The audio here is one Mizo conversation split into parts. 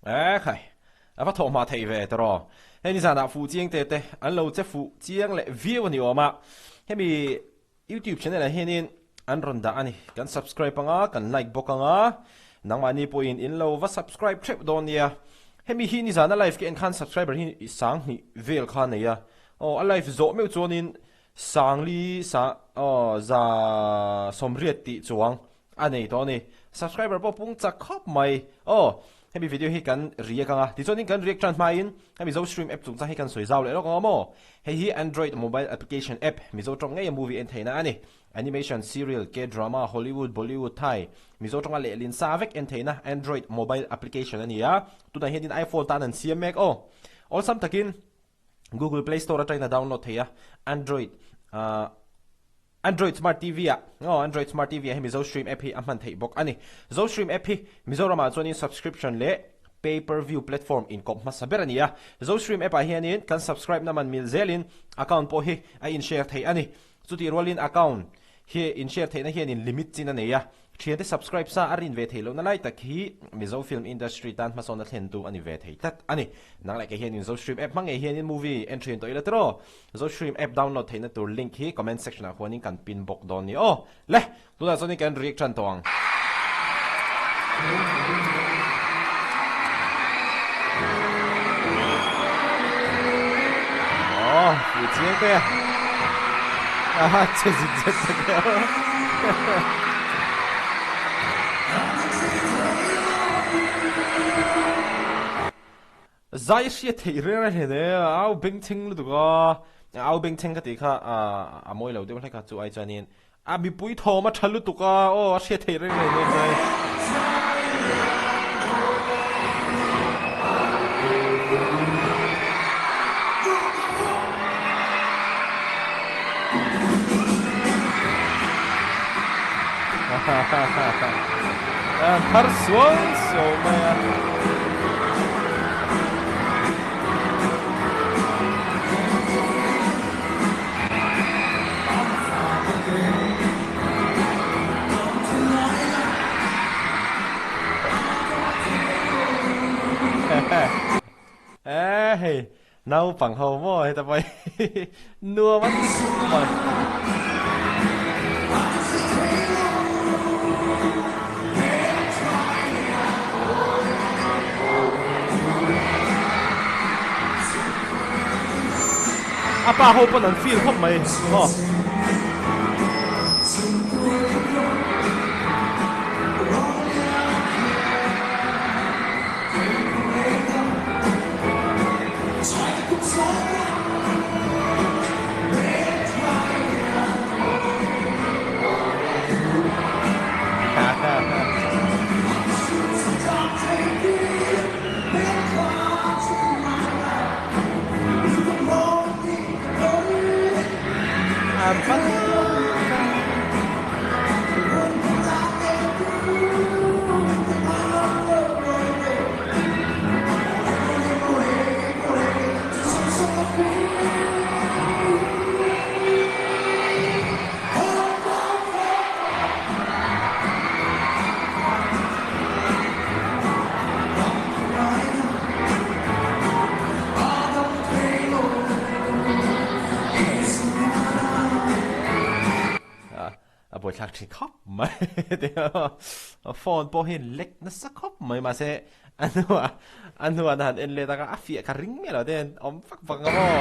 Ekhai, a va thawh hma theih ve tawh. Hei nizanah fuh chiang te te an lo che fuh chiang leh viau a ni awm a. Hemi YouTube channel ah hianin an rawn dah a ni. Kan subscribe anga, kan like bawk anga, nangmahni pawhin in lo va subscribe theuh dawn nia. Hemi hi nizana live ka en khan subscriber hi sanghnih vel kha a nei a. Aw, a live zawh meuh chuanin sangli sa aw za sawmriat tih chuang A nei tawh a ni. Subscriber pawh pung chak khawp mai. Aw, hemi video hi kan react anga, tichuanin kan react tan hmain hemi Zostream app chungchang hi kan sawi zau leh lawk ang maw? Hei hi Android mobile application app, Mizo tawng ngeia movie en theihna a ni. Animation, serial, K-drama, Hollywood, Bollywood, Thai, Mizo tawnga lehlin sa vek en theihna Android mobile application a ni a, tunah hianin iPhone tan an siam mek aw. Awlsam takin Google Play Store atangin a download thei a, Android ah Android Smart TV ah aw Android Smart TV ah hi Mizo Stream app hi a hman theih bawk a ni. Zo Stream app hi Mizoramah chuanin subscription leh pay per view platform inkawp hmasa ber a ni a. Zo Stream app ah hianin kan subscribe na man mil zelin account pawh hi a in share theih a ni. Chutih rualin account hi in share theihna hianin limit chin a nei a. Thiante subscribe sa a rin ve theih lohna lai tak hi Mizo film industry tan hmasawnna thlentu a ni ve thei tlat a ni. Nang leh kei hianin Zostream app hmang ngei hianin movie en thin tawh ila tiraw? Zostream app download theihna tur link hi comment section ah khuanin kan pin bawk dawn ni aw. Le, tunah chuanin kan react tan tawh ang. Aw, fuh chiang te a. Aha, che zit zet tak e aw. Zai hriat theih reng reng hle e, au bengchheng lutuk a, au bengchheng ka tih kha a mawi lo deuh hlek a, chu ai chuanin a mipui thawm a tha lutuk a, aw a hriat theih reng reng hle zai. Thar suau suau mai a. Ehh hei naupang ho maw heta pawh hi nuam an ti khawp mai. A pa ho pawn an feel khawp mai aw. A buaithlak thin khawp mai a phone pawh hi lek nasa khawp mai mahse a hnuah a hnuah na han en let anga a fiah kha ring miah lo te hian awm vak vak ang maw.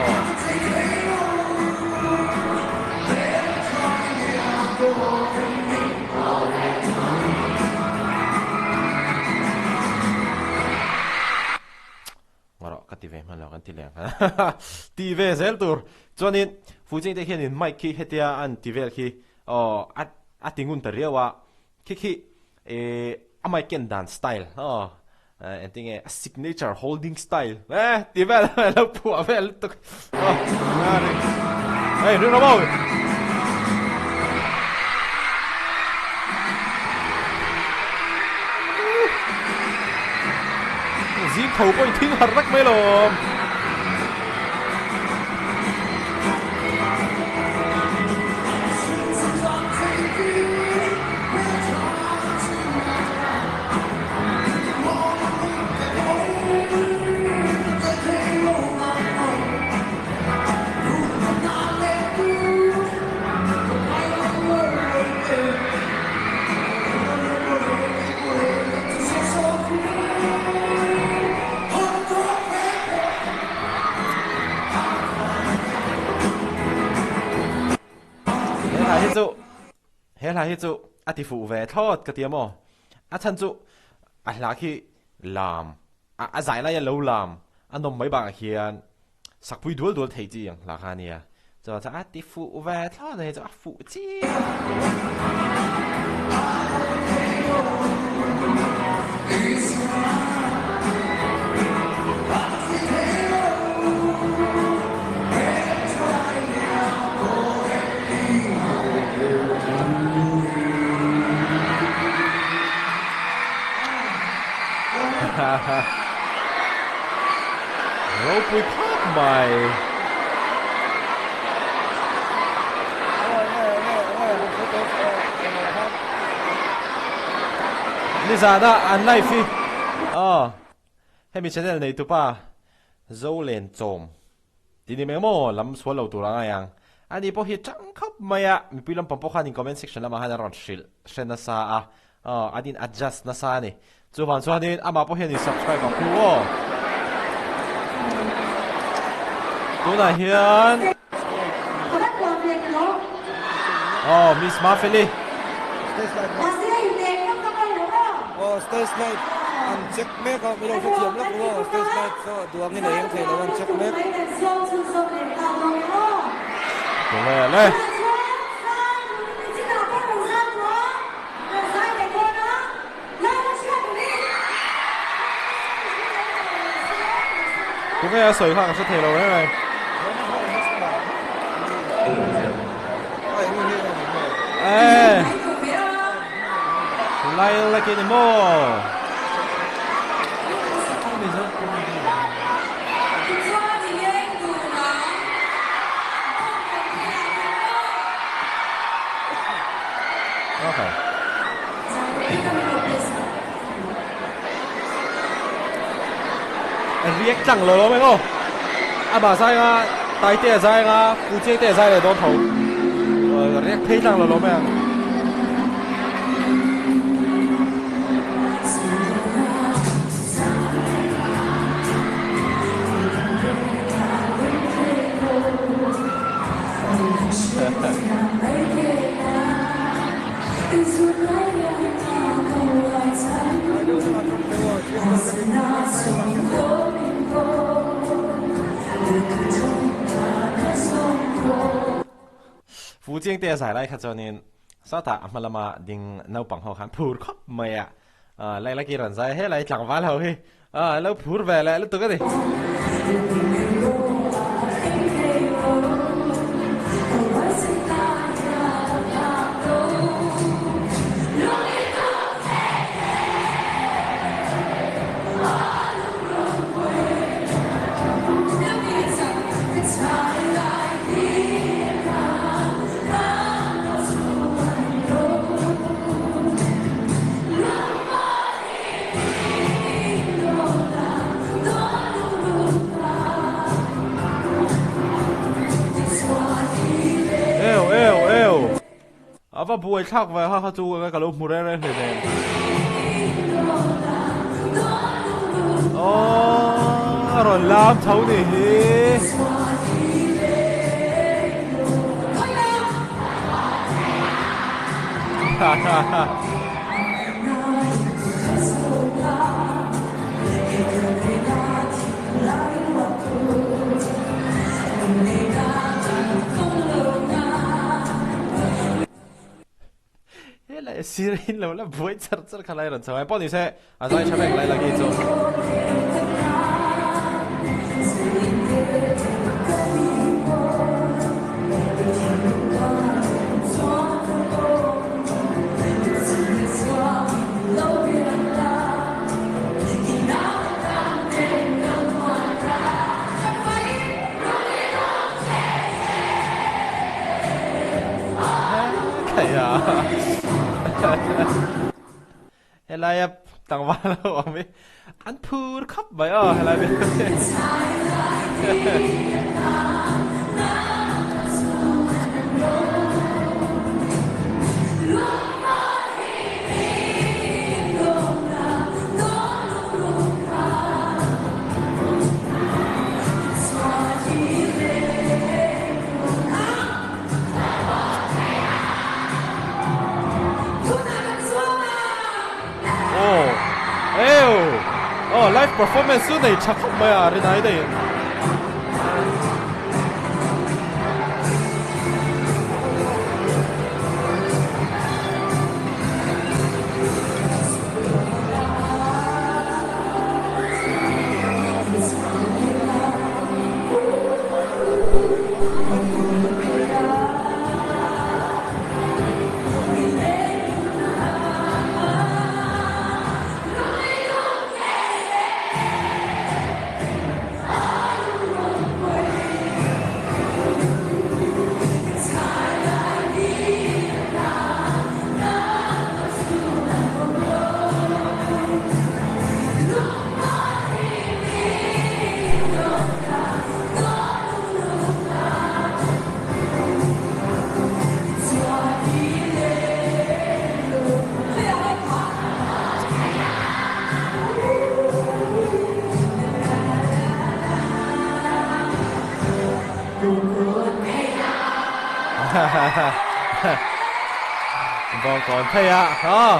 Ngarawh ka ti ve hman lo kan ti leh ang ti ve zel tur chuanin Fuching te hianin mic khi hetia an ti vel khi aw a a ti ngun ta riau a khi khi eh a mic ken dan style aw engtinge a signature holding style eh ti vel a lo phuah vel lutuk aw hei ring rawh maw. Zing tho pawhin thing har vek mai lawm. chu he hla hi chu a ti fuh ve thlawt ka ti a maw? A chhan chu a hla khi lam a zai laia lo lam a nawm mai bakah hian sakpui dual dual thei chi ang hla kha a nia. Chuan chuan a ti fuh ve thlawt a ni chu a fuh chiang. Ropui khawp mai. Nizana an live hi aw hemi channel nei tupa Zolen Chawm Ti ni mai maw lam sual lo tur a ngai ang. Ani pawh hi tang khawp mai a, mipui lampang pawh khan in comment section lamah khan a rawn hrilh hre nasa a, aw an in adjust nasa a ni. Chuvang chuanin amah pawh hian in subscribe ang phu aw. Tunah hian aw Miss Mafeli. Aw stage light an check mek a milo hrethiam lawk lo aw stage light saw duangin a eng thei lo an check mek. Tunge le. Tunge a sawi kha ka hre thei lo reng reng. Eh. Lai lek in maw. Okay. Riak tlang lo lo mai aw. Amah zai anga Taitea zai anga Puchengtea zai leh dawn tho. Riak phei tlang lo lo mai ang. Fu chiang te a zai lai kha chuanin sawtah a hma lama ding naupang ho khan phur khawp mai a, Lailaki rawn zai helai tlangval ho hi an lo phur ve leh lutuk a ni. Eu eu eu a va buai thlak ve ha kha chu ka lo hmu reng reng hle nen aw a rawn lam tho ni hi ha ha ha Helai sir in lo la buai char char kha lai rawn chho ai pawh ni se a zai tha vek lai laki chu. Helaia tlangval ho awm hi an phur khawp mai aw helai vel hi. Oh, live performance chu nei tha khawp mai a, rinai daihin. Bawngkawn phei a aw.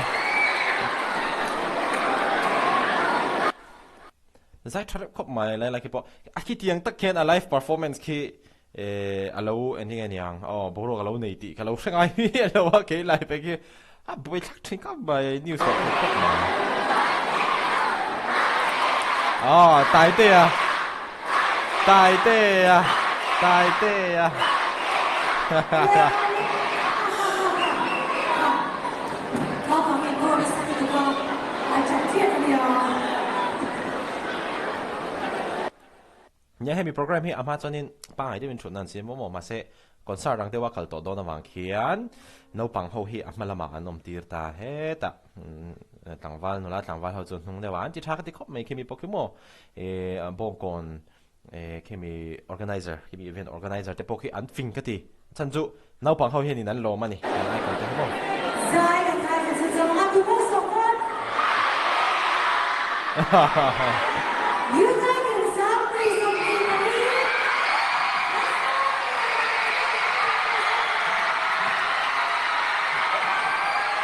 Zai tha reuh khawp mai lai lai khi pawh a khitiang tak khian a live performance khi eh a lo eng nge niang aw boruak a lo nei tih ka lo hre ngai miah lo a kei lai pek hi a buai thlak thin khawp mai news pawh theih khawp mai. Aw Taitea Taitea Taitea Nia hemi program hi a hma chuanin pangngai deuhin thutna an siam awm awm mahse concert ang deuha kal tawh dawn avang khian naupang ho hi a hma lamah an awm tir ta hetah tlangval nula tlangval ho chu hnung deuhah an ti tha ka ti khawp mai khimi pawh khi maw eh bawngkawn eh khimi organizer khimi event organizer te pawh khi an fing ka ti chhan chu naupang ho hianin an lawm a ni an icon te hi maw. Zai kan zai kan chhun zawng a tu bawk sawk phawt. You zai kan zam pui sawk thei ta ni.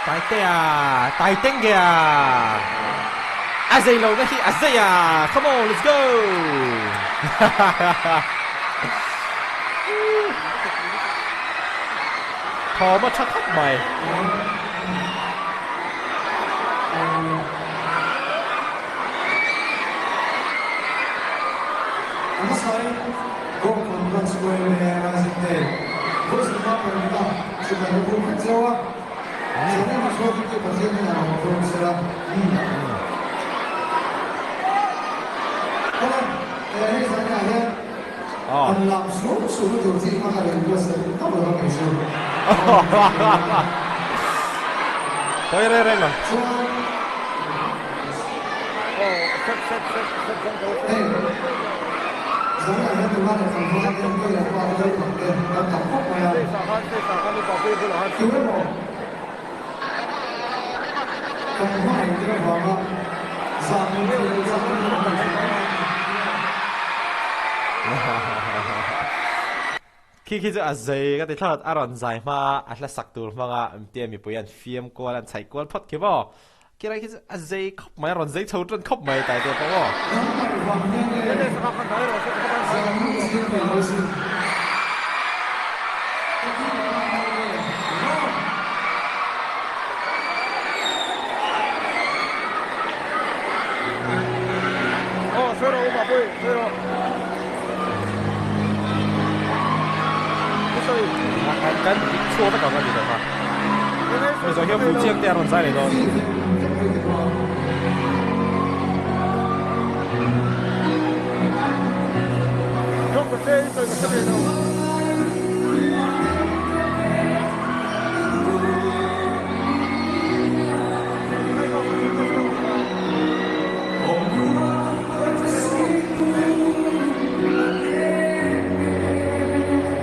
Taitea, Taitengea, a zei lo na hi a zei a, come on let's go. Thawm a tha khawp mai. Pawi reng reng lo. Khi khi chu a zei ka ti thlawt a rawn zai hma a a hla sak tur hmanga tia mipui an fiam kual an chhaih kual phawt khi maw Khi lai khi chu a zei khawp mai a rawn zei chho tan khawp mai tai te pawh maw. Kan chhuak vek ang a ni lo kha. Hei zawh hian Fuchiang te a rawn zai leh dawn.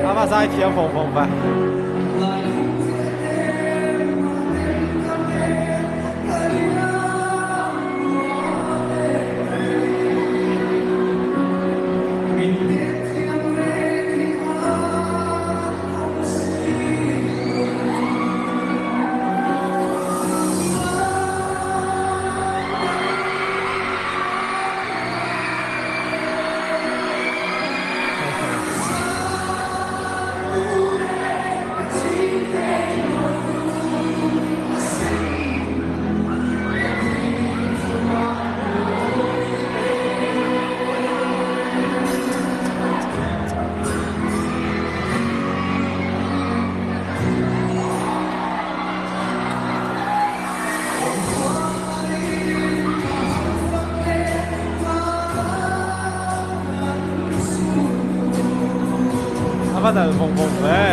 A va zai thiam vawng vawng va. va nalh vawng vawng ve.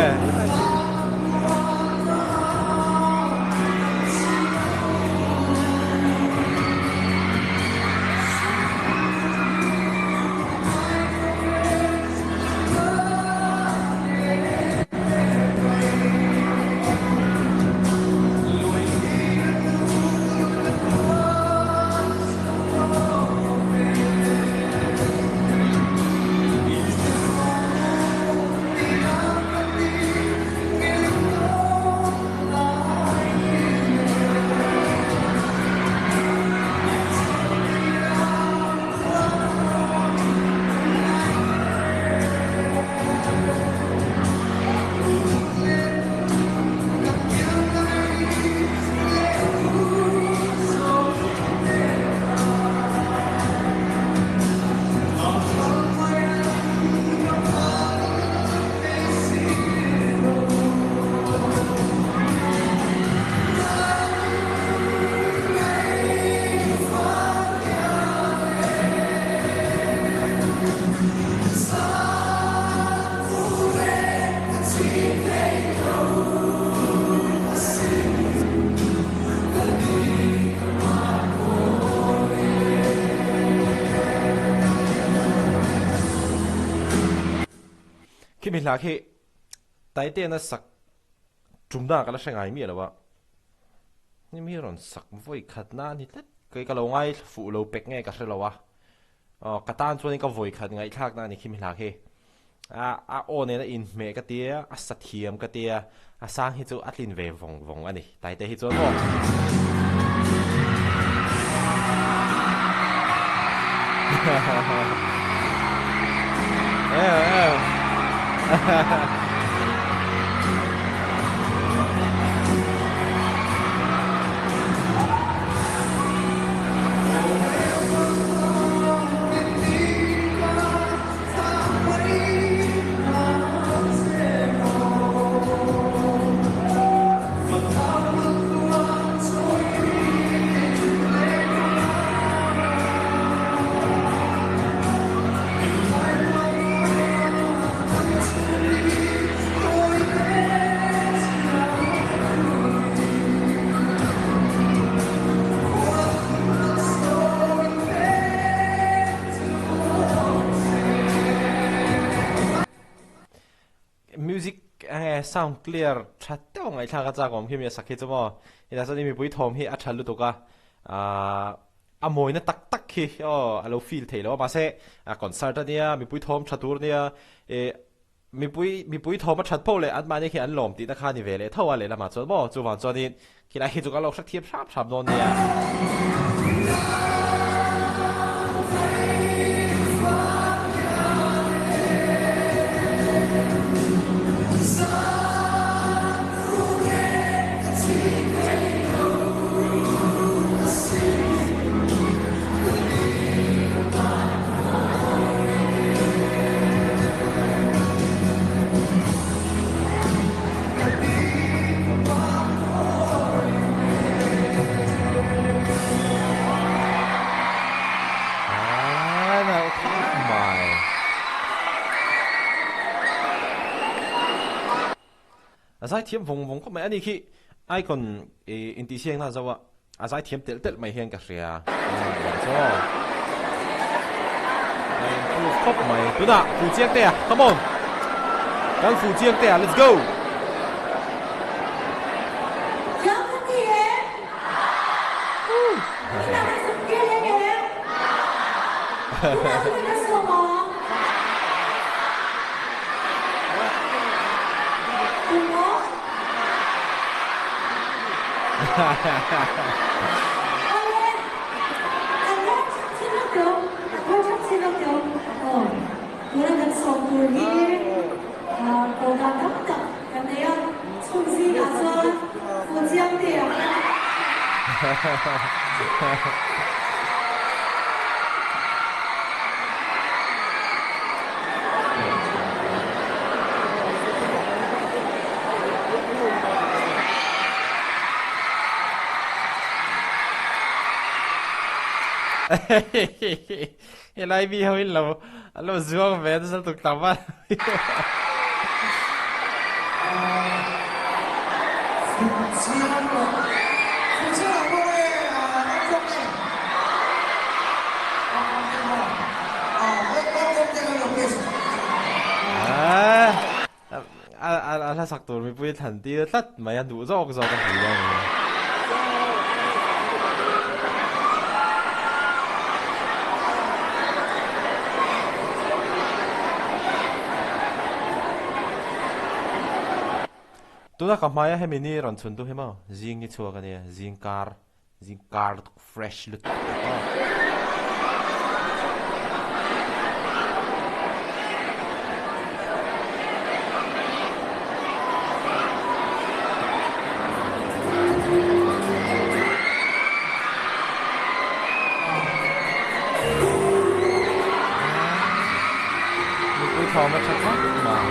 Khimi hla khi Taitena sak tumna ka la hre ngai miah lo a, hemi hi rawn sak vawi khatna a ni tlat, kei ka lo ngai fuh lo pek nge ka hre lo a, Aw, ka tan chuanin ka vawikhat ngaihthlakna a ni khi hmilhak hi. A a aw nena inhmeh ka tia, a sa thiam ka tia, a sang hi chu a tlin ve vawng vawng a ni. Taite hi chuan maw? Eo eo. Music enge sound clear tha deuh ngaihthlak a chak awm khi mi a sak hi chu maw hetah chuan i mipui thawm hi a tha lutuk a ahh a mawina tak tak khi aw a lo feel theih lo a mahse a concert ania mipui thawm tha tur ania ih Mipui mipui thawm a that pho leh anmahni khi an lawm tihna kha a ni ve leh tho a lehlamah chuan maw chuvang chuanin khilai hi chu kan lo hrethiam hram hram dawn nia. A zaithiam vawng vawng khawp mai a ni khi icon intihsiakna zo a A zaithiam telh telh mai hian ka hria. Chaw. A improve khawp mai. Tunah fu chiang te a. Come on. Kan fu chiang te a. Let's go. Helai mi ho in lo an lo zuang ve nasa lutuk tam a. A hla sak tur mipui thlan tir tlat mai a duh zawk zawk a hmu dawn a ni. Tuna ka hmaia hemi ni rawn chhun tu hi maw zing ni chhuak a nia zing kar zing kar lutuk fresh lutuk aw. Mipui thawm a tha khawp mai.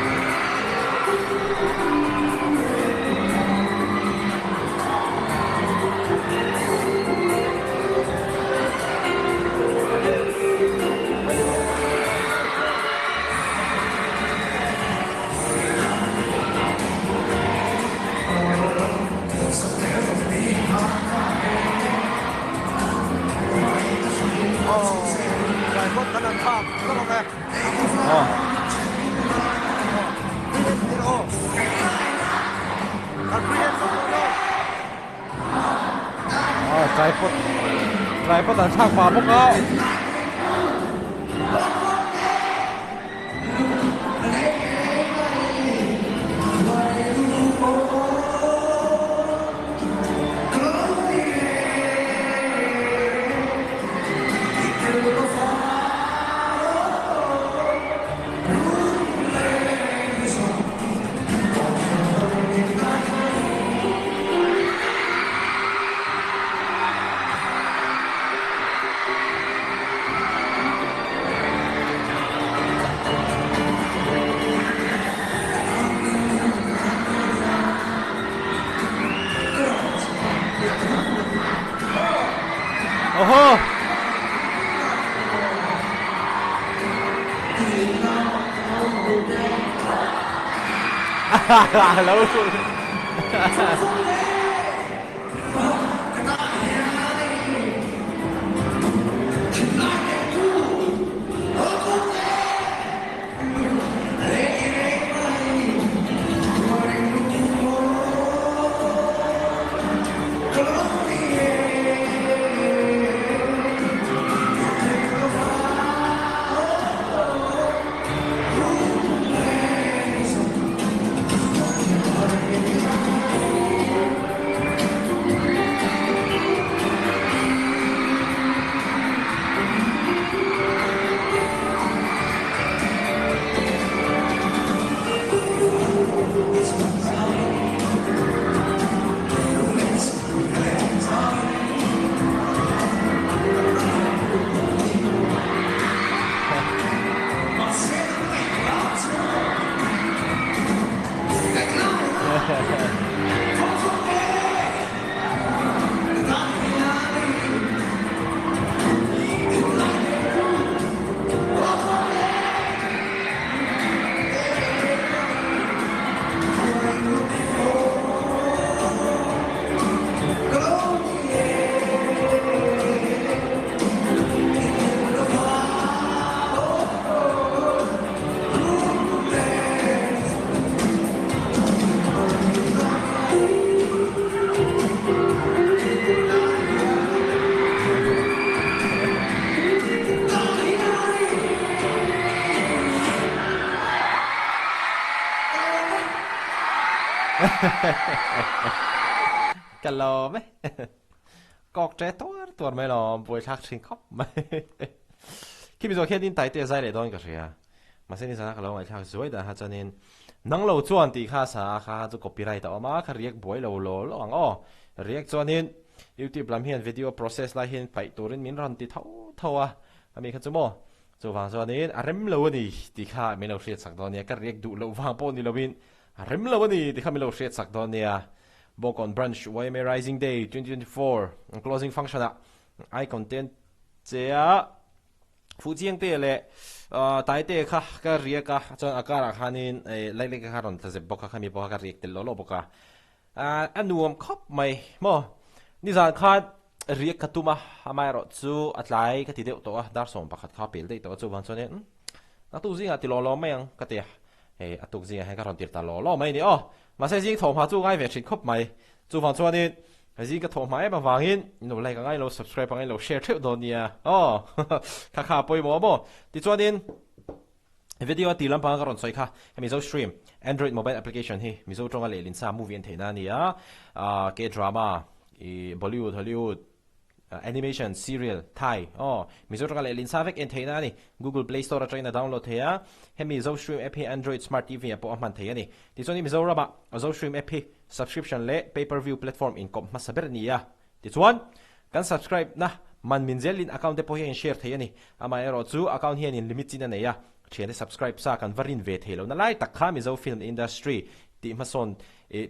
Tripod tripod an thlak pah bawk a. Oho! Lo Ka lawm e. Kawk ṭe tuar tuar mai lawm, buaithlak ṭhin khawp mai. Khi mizo khian in taite zai leh dawn ka hria. Mahse nizana ka lo ngaihthlak zuai dan kha chuanin nang lo chuan tih kha sa a kha chu copyright a awm a, kha riak buai lo law law ang aw. Riak chuanin YouTube lam hian video process lai hian paih turin min rawn ti tho tho a, ami kha chu maw chuvang chuanin a rem lo a ni tih kha min lo hriatsak dawn nia, ka riak duh loh vang pawh ni loin a rem lo a ni tih kha min lo hriatsak dawn nia. Bawkawn Branch yma Rising Day 2024 closing function ah icon te an che a. Fuhchiangte leh Taite kha ka riak a, chuan a karah khanin Laiklek kha rawn tla zep bawk a, khami pawh kha ka riak tel lawh lawh bawk a. A nuam khawp mai maw? Nizan khan riak ka tum a, amaherawh chu a tlai ka ti deuh tawh a, dar 11 kha a pel daih tawh a, chuvang chuanin a tuk zingah ti law law mai ang ka ti a, hei a tuk zingah hian ka rawn tir ta law law mai a ni aw. Mahse zing thawhhma chu ngai ve thin khawp mai, chuvang chuanin zing ka thawhhma em avangin in lo like a ngai lo, subscribe a ngai lo, share theuh dawn nia aw, kha kha a pawimawh maw? Tichuanin. Video a ti lampanga ka rawn sawi kha, hemi Zo Stream Android mobile application hi Mizo tawnga lehlin sa movie an theihna a ni a, K-drama, Bollywood, Hollywood, animation, serial, Thai, aw, Mizo tawnga lehlin sa vek en theihna a ni. Google Play Store atangin a download thei a, hemi Zo Stream app hi Android Smart TV ah pawh a hman thei a ni. Tichuan Mizoramah Zo Stream app hi subscription leh pay-per-view platform inkawp hmasa ber a ni a. Tichuan, kan subscribe na man min zelin account te pawh hi a in share thei a ni. Amaherawh chu account hianin limit chin a nei a, thiante subscribe sa kan va rin ve thei lo na lai tak kha Mizo film industry tih hmasawn ih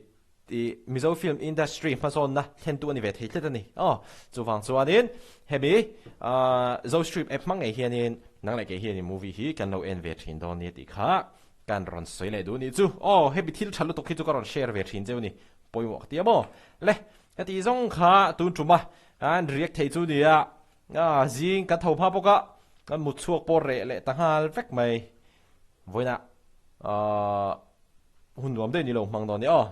ih Mizo film industry hmasawnna thlentu a ni ve thei tlat a ni. Aw, chuvang chuanin hemi ah Zostream app hmang ngei hianin nang leh kei hianin movie hi kan lo en ve thin dawn nia tih kha kan rawn sawi leh duh a nih chu. Aw, hemi thil tha lutuk hi chu ka rawn share ve thin cheu a ni. Pawimawh ka ti a maw? Le. Heti zawng kha tun ṭuma an riak thei chu nia, zing kan tho hma bawk a, kan mut chhuak pawh reh leh ta nghal vek mai. Vawiinah hun nuam daih ni lo hmang dawn nia aw.